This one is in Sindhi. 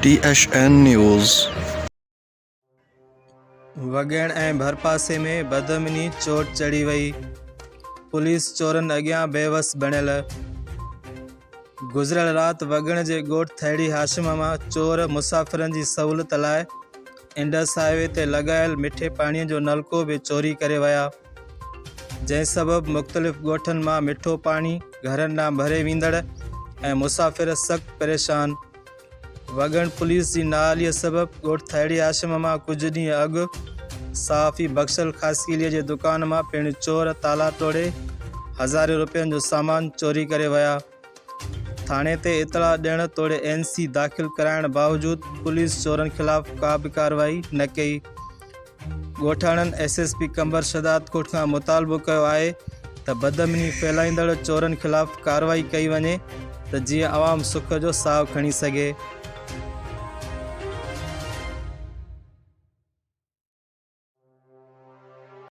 T H N news. Waghan ۽ ڀرپاسي ۾ بدامني چوٽ چڙهي وئي، پوليس چورن اڳيان بيوس بڻيل. گذريل رات وڳڻ جي ڳوٺ ٿهڙي هاشم مان چور مسافرن جي سهولت لاء انڊس هاء وي تي لڳايل مٺي پاڻي جو نلڪو به چوري ڪري ويا، جنهن سبب مختلف ڳوٺن مان مٺو پاڻي گهرن ڏانهن ڀري ويندڙ ۽ مسافر سخت پريشان. وڳڻ پوليس جي نااهلي سبب ڳوٺ ٿهڙي هاشم مان ڪجهه ڏينهن اڳ صحافي بخشل خاصخيلي جي دڪان مان پڻ چور تالا ٽوڙي هزارين روپين جو سامان چوري ڪري ويا. ٿاڻي تي اطلاع ڏيڻ توڙي اين سي داخل ڪرائڻ باوجود پوليس چورن خلاف ڪا به ڪارروائي نه ڪئي. ڳوٺاڻن S S P Qambar Shahdadkot کان مطالبو ڪيو آهي ته بدامني ڦهلائيندڙ چورن خلاف ڪارروائي ڪئي وڃي ته جيئن عوام سک جو ساهه کڻي سگهي.